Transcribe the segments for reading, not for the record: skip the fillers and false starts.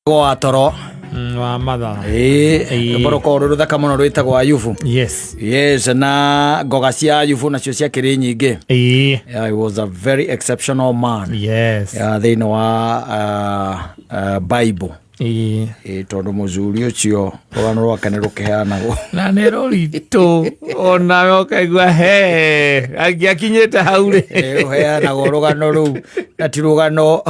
Wa toro. Wa mathaa. Ĩĩ. Ĩĩ. Rwĩmbo rũkoragwo rwĩ rũthaka mũno rwĩtagwo Ayubu. Yes, na ngoga cia Ayubu nacio ciakĩrĩ nyingĩ. Yeah, he was a very exceptional man. Yeah, thĩinĩ wa Bible. Ĩĩ, tondũ mũthuri ũcio rũgano rwake nĩ rũkĩheanagwo. Na nä rå ritå onawe å kaigua he angĩakinyĩte hau rĩ. Ĩĩ, rũheanagwo rũgano rũu na ti rũgano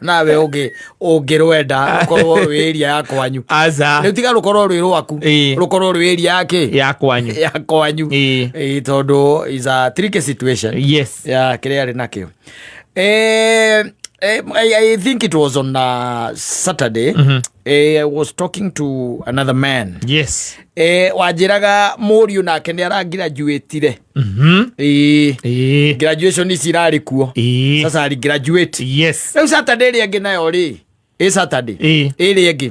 nawe ũngĩ ũngĩrwenda rũkorwo rwĩ area ya kwanyu. Aca. Rĩu tiga rũkorwo rwĩ rwaku. Rũkorwo rwĩ area ya kĩ? Ya kwanyu. Ya kwanyu. Ĩĩ, tondũ is a tricky situation. Ya kĩrĩa arĩ nakĩo. I think it was on Saturday. I was talking to another man. Wanjĩraga mũriũ nake nĩ aragraduatire. Graduation ici irarĩ kuo. Sasa ari graduate. Rĩu Saturday ĩrĩa ĩngĩ nayo rĩ, ĩ Saturday ĩrĩa ĩngĩ,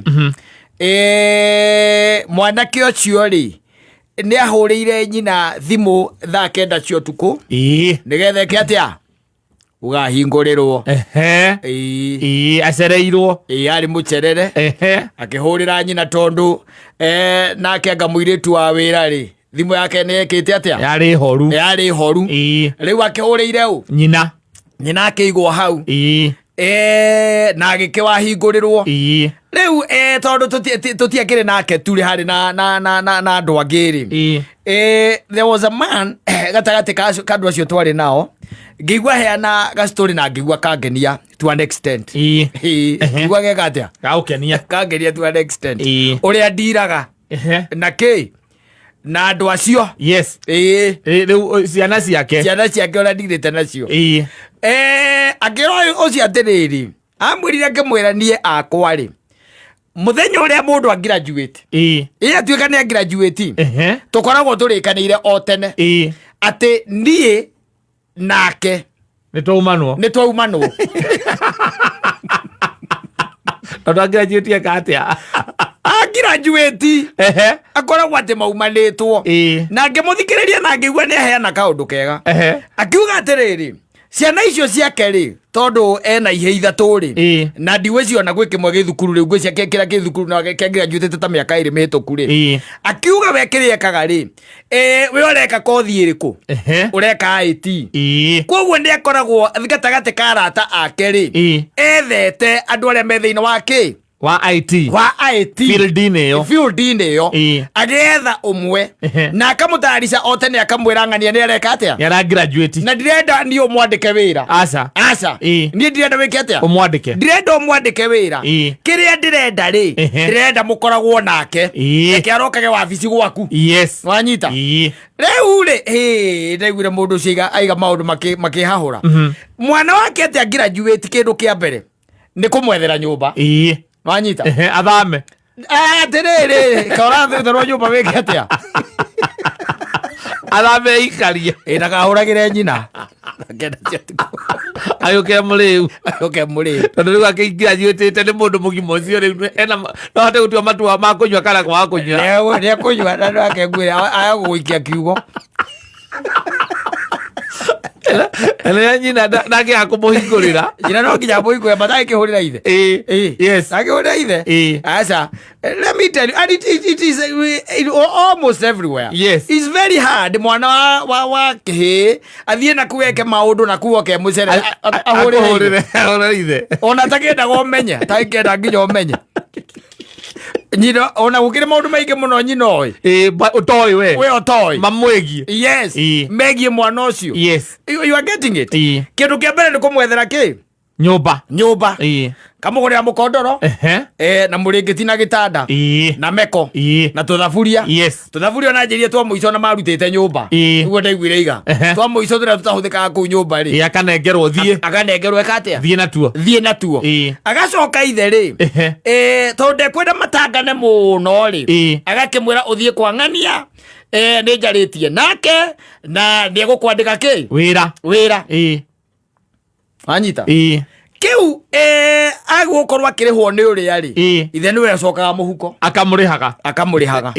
mwanake ũcio rĩ nĩ ahũrĩire nyina thimũ thaa 9 cia ũtukũ nĩgetha eke atĩa, ũgahingũrĩrwo. Ĩĩ. Acereirwo. Ĩĩ, arĩ mũcerere. Akĩhũrĩra nyina tondũ nake anga mũirĩtu wa wĩra rĩ, thimũ yake nĩ ĩkĩte atĩa? Yarĩ horu. Yarĩ horu. Rĩu akĩhũrĩire ũ? Nyina. Nyina akĩigwo hau. Na agĩkĩwahingũrĩrwo. Rĩu tondũ tũtiakĩrĩ nake tu rĩ, harĩ na andũ angĩ rĩ. There was a man gatagatĩ ka andũ acio twarĩ nao, ngĩigua heana gastory na ngĩigua kangenia to an extent. Ĩĩ, ngĩigua geka atĩa? Gagũkenia. Kangenia to an extent. Ũrĩa ndiraga na kĩ na andũ acio. Ĩĩ. Rĩu ciana ciake. Ciana ciake ũrĩa ndirĩte nacio. Akĩra ũyũ ũcio atĩrĩrĩ, amwĩrire akĩmwĩra niĩ akwa rĩ, mũthenya ũrĩa mũndũ angraduate, ĩ atuĩka nĩ angraduate, tũkoragwo tũrĩkanĩire o tene atĩ niĩ nake nĩ twaumanwo. Nĩ twaumanwo. Tondũ angraduate eka atĩa? Angraduate akoragwo atĩ maumanĩtwo. Na ngĩmũthikĩrĩria na ngĩigua nĩ aheana kaũndũ kega. Akiuga atĩrĩrĩ, ciana icio ciake rĩ, tondũ ena ihe 3 rĩ, na ndigwĩciria ona gwĩ kĩmwe gĩ thukuru rĩu, ngwĩciria kĩrĩa kĩ thukuru na kĩangraduatĩte ta mĩaka 2 mĩhĩtũku rĩ. Akiuga we kĩrĩa ekaga rĩ, we ũreka kothi ĩrĩkũ? Ũreka IT. Koguo nĩ akoragwo gatagatĩ ka arata ake rĩ, ethete andũ arĩa me thĩinĩ wa kĩ? Wa IT. Wa IT. Field-inĩ ĩyo. Field-inĩ ĩyo. Agĩetha ũmwe. Na akamũtarica o tene akamwĩra ng'ania nĩ areka atĩa? Nĩ aragraduate. Na ndirenda niĩ ũmwandĩke wĩra. Aca. Aca. Niĩ ndirenda wĩke atĩa? Ũmwandĩke. Ndirenda ũmwandĩke wĩra. Kĩrĩa ndĩrenda rĩ, ndĩrenda mũkoragwo nake. Reke arokage wabici gwaku. Wanyita? Rĩu rĩ, hĩ, ndaiguire mũndũ ũcio aiga maũndũ makĩhahũra. Mwana wake atĩ angraduate kĩndũ kĩa mbere nĩ kũmwethera nyũmba. Wanyita? Athame. Atĩrĩrĩ, ka ũrathetherwo nyũmba wĩke atĩa? Athame ikarie. Ĩ, ndakahũragĩre nyina. Ngenda cia tukũ. Agĩũke mũrĩu. Agĩũke mũrĩu. Tondũ rĩu akĩgraduatĩte nĩ mũndũ mũgima ũcio rĩu ena no ahote gũtua matua ma kũnyua kana kwaga kũnyua. Nĩ ekũnyua na no ake ngwĩre aya gũgũikia kiugo. Rĩrĩa nyina ndangĩaga kũmũhingũrĩra. Nyina no nginya amũhingũre, but agĩkĩhũrĩra ithe. Agĩkĩhũrĩra ithe. Aca. Let me tell you, and it is almost everywhere. It's very hard mwana wa kĩhĩĩ athiĩ na kuu eke maũndũ na kuu oke mũcere ahũrĩre ithe. Ahũrĩre ithe. Ona atakĩendaga ũmenye, atakĩenda nginya ũmenye. Nyina ona gũkĩrĩ maũndũ maingĩ mũno nyina oĩ. Ĩĩ, ũtoĩ we. We ũtoĩ. Mamwĩgiĩ. Megiĩ mwana ũcio. You are getting it? Kĩndũ kĩa mbere nĩ kũmwethera kĩ? Nyũmba. Nyũmba. Kamũgũrĩra mũkondoro. Na mũrĩngĩti na gĩtanda. Na meko. Na tũthaburia. Tũthaburia ona njĩrie twa mũico na marutĩte nyũmba. Nĩguo ndaiguire iga. Twa mũico tũrĩa tũtahũthĩkaga kũu nyũmba rĩ. Akanengerwo thiĩ. Akanengerwo eka atĩa? Thiĩ natuo. Thiĩ natuo. Agacoka ithe rĩ. Tondũ ndekwenda matangane mũno rĩ. Agakĩmwĩra ũthiĩ kwa ng'ania. Nĩ njarĩtie nake na nĩegũkwandĩka kĩ? Wĩra. Wĩra. Wanyita? Kĩu, agũkorwo akĩrĩhwo nĩ ũrĩa rĩ, ithe nĩwe acokaga mũhuko. Akamũrĩhaga. Akamũrĩhaga.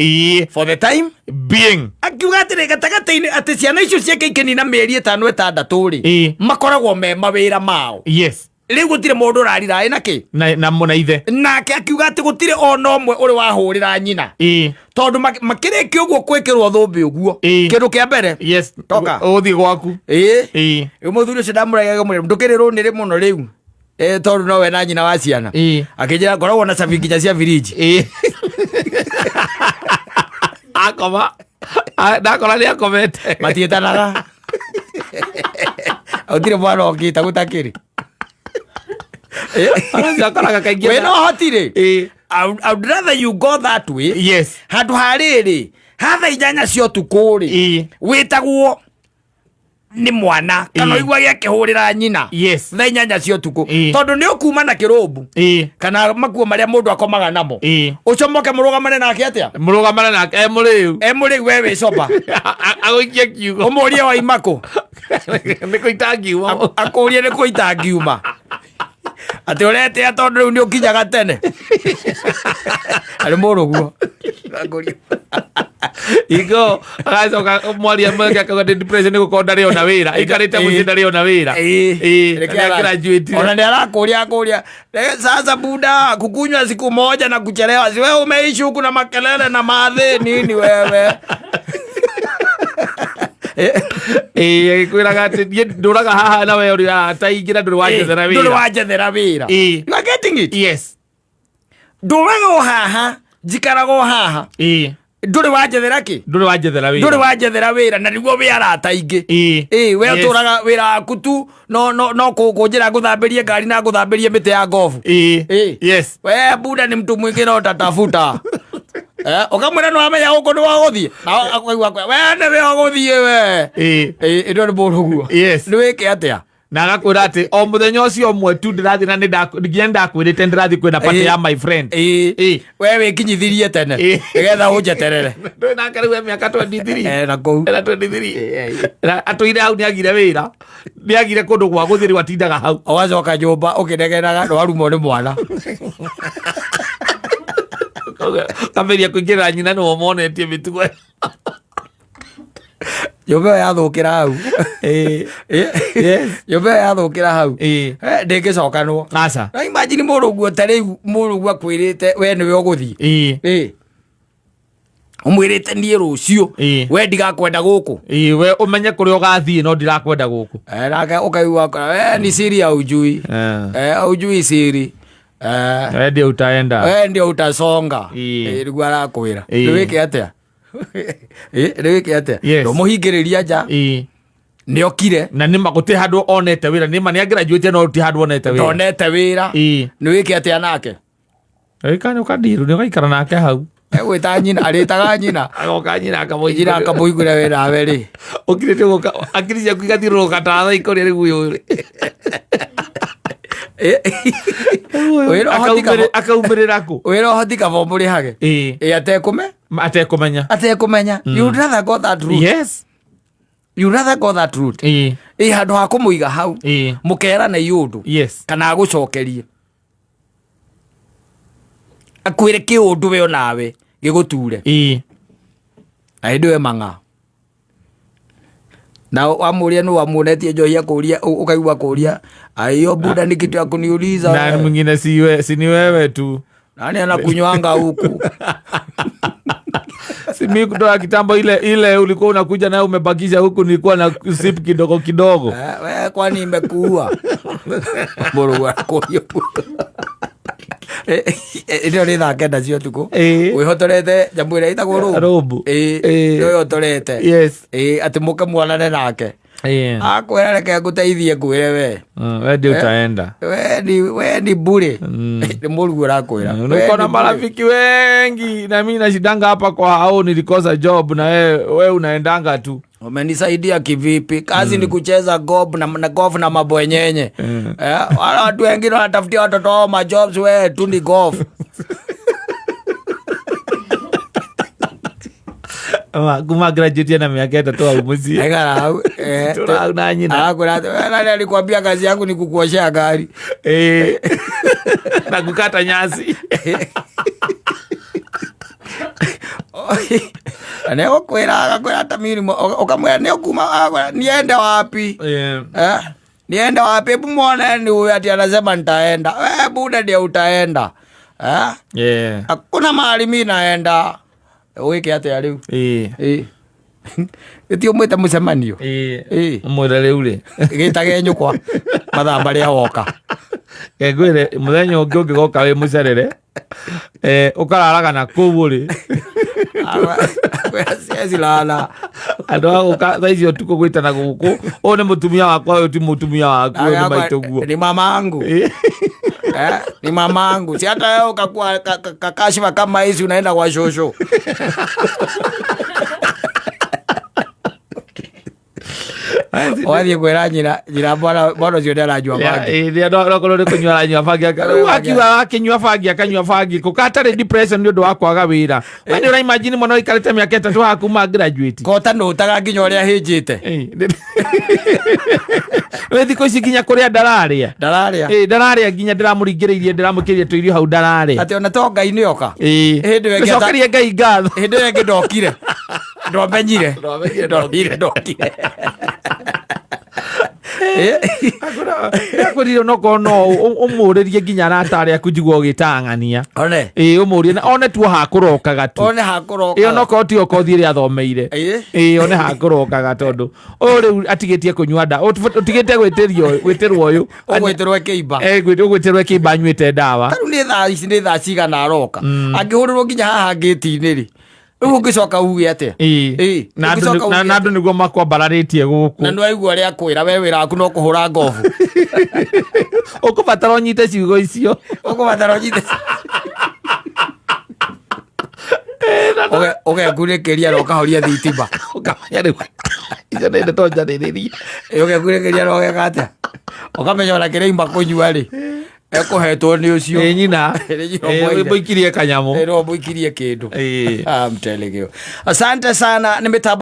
For the time being. Akiuga atĩrĩ gatagatĩ-inĩ atĩ ciana icio ciake ikĩnina mĩeri 5 6 rĩ, makoragwo me mawĩra mao. Rĩu gũtirĩ mũndũ ũrarira ĩna kĩ. Na ithe. Nake akiuga atĩ gũtirĩ ona ũmwe ũrĩ wahũrĩra nyina. Tondũ makĩrĩkia ũguo gwĩkĩrwo thũmbĩ ũguo. Kĩndũ kĩa mbere. Yes. Toka. Ũgũthiĩ gwaku. Ĩĩ. Rĩu mũthuri ũcio ndamũregaga mũrĩmu ndũkĩrĩ rũnĩrĩ mũno rĩu. Tondũ nowe na nyina wa ciana. Akĩnjĩra ngoragwo na cabi nginya cia firiji. Akoma. Ndakora nĩ akomete. Matiĩtanaga. Gũtirĩ mwana ũngĩta gũtakĩrĩ. Aracio akoraga kaingĩ. Wĩna ũhoti rĩ. I would rather you go that way. Yes. Handũ ha rĩrĩ ha thaa 8 cia ũtukũ rĩ wĩtagwo nĩ mwana kana ũiguage akĩhũrĩra nyina. Yes. Thaa 8 cia ũtukũ. Tondũ nĩ ũkuma na kĩrũmbu. Kana makuo marĩa mũndũ akomaga namo. Ũcomoke mũrũgamane nake atĩa? Mũrũgamane nake e mũrĩu. E mũrĩu we wĩ coba. Agũikie kiugo. Ũmũrie waima kũ? Nĩ kũita ngiuma. Akũrie nĩ kũita ngiuma. Atĩ ũretĩa tondũ rĩu nĩ ũkinyaga tene. Arĩ mũrũguo. Ingo agacoka mwaria mweke akauga ndĩ depression nĩ gũkorwo ndarĩ ona wĩra. Aikarĩte mũciĩ ndarĩ ona wĩra. Reke graduate. Ona nĩ arakũria akũria. Sasa buda kukunywa siku moja na kuchelewa. Si wewe umeishi huku na makelele na madhe nini wewe? Agĩkwĩraga atĩ niĩ ndũraga haha na we ũrĩ haha ta ingĩra ndũrĩ wanjethera Ndũrĩ wĩra. wanjethera wĩra. You are getting it? Yes. Ndũraga o haha, njikaraga o haha. Ndũrĩ wanjethera kĩ? Ndũrĩ wanjethera wĩra. Ndũrĩ wanjethera wĩra na nĩguo wĩ arata aingĩ. We ũtũraga wĩra waku tu no no no kũnjĩra ngũthambĩrie ngari na ngũthambĩrie mĩtĩ ya ngobu. Yes. We buda ni mtu mwingine utatafuta. Ũkamwĩra nĩ wamenya gũkũ nĩ wagũthiĩ. Na akaigua akwa, we nĩ we ũgũthiĩ we. Ĩno nĩ mũrũguo. Yes. Nĩ wĩke atĩa? Na agakwĩra atĩ o mũthenya ũcio ũmwe tu ndĩrathiĩ na nginya nĩndakwĩrĩte ndĩrathiĩ kwĩna party ya my friend. We wĩkinyithirie tene. Nĩgetha ũnjeterere. Ndũĩ nake rĩu e mĩaka 23. Na kũu. Ena 23. Na atũire hau nĩagire wĩra. Nĩagire kũndũ gwa gũthiĩ rĩu atindaga hau. Ũgacoka nyũmba ũkĩnegenaga nĩwarumwo nĩ mwana. Kambĩrĩria kũingĩrĩra nyina nĩwe ũmonetie mĩtugo ĩyo. Nyũmba ĩyo yathũkĩra hau. Yes. Nyũmba ĩyo yathũkĩra hau. Ndĩngĩcokanwo. Aca. Na imagine mũrũguo ta rĩu mũrũguo akwĩrĩte we nĩwe ũgũthiĩ. Ũmwĩrĩte niĩ rũciũ. We ndigakwenda gũkũ. We ũmenye kũrĩa ũgathiĩ no ndirakwenda gũkũ. Nake ũkaigua akora, we ni siri ya ujui. Ujui siri. We ndio utaenda. We ndio utasonga. Nĩguo arakwĩra. Nĩ wĩke atĩa? Nĩ wĩke atĩa? Yes. Ndũmũhingĩrĩria nja. Nĩokire. Na nĩma gũtirĩ handũ onete wĩra. Nĩma nĩ graduate no gũtirĩ handũ onete wĩra. Ndonete wĩra. Nĩ wĩke atĩa nake? Ĩka nĩ ũkandiru, nĩ ũgaikara nake hau. Egwĩta nyina, arĩtaga nyina. Agoka nyina akamũhingũrĩra. Nyina akamũhingũrĩra wĩra nawe rĩ. Ũkirĩte gũka, akiri ciaku igathiũrũrũka ta thaa ikũrĩa rĩu ũyũ rĩ. Wĩra ũhoti kaba- Akaumĩrĩra kũ? Wĩra ũhoti kaba ũmũrĩhage. Atekũme? Atekũmenya. Atekũmenya. You'd rather go that route. Yes. You'd rather go that route. Handũ ha kũmũiga hau. Mũkerane iũndũ. Yes. Kana agũcokerie. Akwĩre kĩũndũ we onawe gĩgũture. Na hĩndĩ ĩyo mang'a. Na wamũria nĩ wamuonetie njohi akũria ũkaigua kũria aiyo buda ni kitu ya kuniuliza Na wewe. mwingine si ni wewe tu. Nani anakunywanga huku? Si mimi kutoka kitambo ile ulikuwa unakuja nayo umebakisha huku nilikuwa na sip kidogo kidogo. We kwani imekuua? Mũrũ akũria. Ĩno nĩ thaa 9 cia ũtukũ. Wĩhotorete nyamũ ĩrĩa ĩtagwo rũmbu. Rũmbu. Nĩwĩhotorete. Yes. Atĩ mũke mwanane nake. Akwĩra reke ngũteithie ngwĩre we. We ndio utaenda. We ni bure. Nĩ mũrugu ũrakwĩra. Niko na marafiki wengi na mimi nashidanga hapa kwa hao nilikosa job na we unaendanga tu. Umenisaidia kivipi? Kazi ni kucheza golf na golf na mabwenyenye. Wala watu wengine wanatafutia watoto wao majobs, we tu ni golf. Kuma graduate na miaka 3 hau mũciĩ. Aigana hau, Tũra hau na nyina. Arakwĩra atĩ, we nani alikwambia kazi yangu ni kukuoshea gari? Na kukata nyasi. Na nĩegũkwĩra, agakwĩra ta mimi ũkamwĩra nĩ ũkuma, agakwĩra niende wapi? Niende wapi? Hebu mwoneni huyu ati anasema nitaenda. We buda ndio utaenda. Eh? Yeah. Hakuna mahali mi naenda. Wike atia riu? Ĩĩ. Ĩĩ. Gĩtio mwĩte mũcemanio. Ĩĩ. Ĩĩ. Ũmwĩre rĩu rĩ. Gĩtage nyũkwa mathaa marĩa woka. Ngwĩre mũthenya ũngĩ ũngĩgoka wĩ mũcerere eh, ũkararaga na kũu rĩ Siezi lala. Andũ a gũka thaa icio ũtukũ gwĩtana gũkũ, ũyũ nĩ mũtumia wakwa, ũyũ ti mũtumia waku, ũyũ nĩ maitũguo. Ni mamangu. Ĩĩ. Eh, ni mamangu. Si hata wewe ukakuwa kakashifa kama hizi unaenda kwa shosho. Wathiĩ kwĩra nyina, nyina bwana bwana ũcio nĩaranyua bangi. Nokorwo nĩ kũnyua aranyua bangi rĩu akiuga akĩnyua bangi akanyua bangi kũ katarĩ depression nĩ ũndũ wa kwaga wĩra. We nĩ ũraimagine mwana ũikarĩte mĩaka 3 haha kuma graduate. Kota nũtaga nginya ũrĩa hĩnjĩte. Ĩĩ. We thikũ ici nginya kũrĩa ndararĩa. Ndararĩa. Ĩĩ, ndararĩa nginya ndĩramũringĩrĩirie ndĩramũkĩrie tũirio hau ndararĩa. Atĩ ona to Ngai nĩoka. Ĩĩ. Hĩndĩ ĩyo ĩngĩ Tũcokerie Ngai ngatho. Hĩndĩ ĩyo ĩngĩ ndokire. Ndwamenyire. Ndwamenyire. Ndonire ndokire. Ĩ. Akwĩrire onokorwo no ũmũrĩrie nginya arata arĩa aku njigua ũgĩtang'ania. One. Ĩĩ, ũmũrie na one tu hakũrokaga tu. One hakũroka. Ĩĩ, onokorwo tiyo kothi ĩrĩa athomeire. Ĩĩ. Ĩĩ, one hakũrokaga tondũ ũyũ rĩu atigĩtie kũnyua ndawa. Ũtigĩte gwĩtĩrio gwĩtĩrwo ũyũ. Ũgwĩtĩrwo kĩimba. Eh, ũgwĩtĩrwo kĩimba anyuĩte ndawa. Tarĩu nĩ thaa ici nĩ thaa cigana aroka. Angĩhũrĩrwo nginya haha ngĩti-inĩ rĩ. Rĩu ũngĩcoka uge atĩa? Ĩĩ. Ĩĩ. Na andũ Ũngĩcoka uge na andũ atĩa? nĩguo makwambararĩtie Na gũkũ. nĩwaigua ũrĩa akwĩra we wĩra waku no kũhũra ngobu. Ũkũbatara ũnyite ciugo icio. Ũkũbatara ũnyite. Ũgekunĩkĩria na ũkahoria thitima. Ũkamenya rĩu icio nĩ ndeto njarĩrĩria. Ĩ, ũgekunĩkĩria na ũgeka atĩa? Ũkamenya ona kĩrĩa ima kũnyua rĩ. Ekũhetwo nĩ ũcio. Ĩ nyina. Ĩ nyina Ĩ, ũmũire. mũikirie kanyamũ. Ĩ, no mũikirie kĩndũ. Ĩ. I'm telling you. Asante sana nĩ mĩtambo.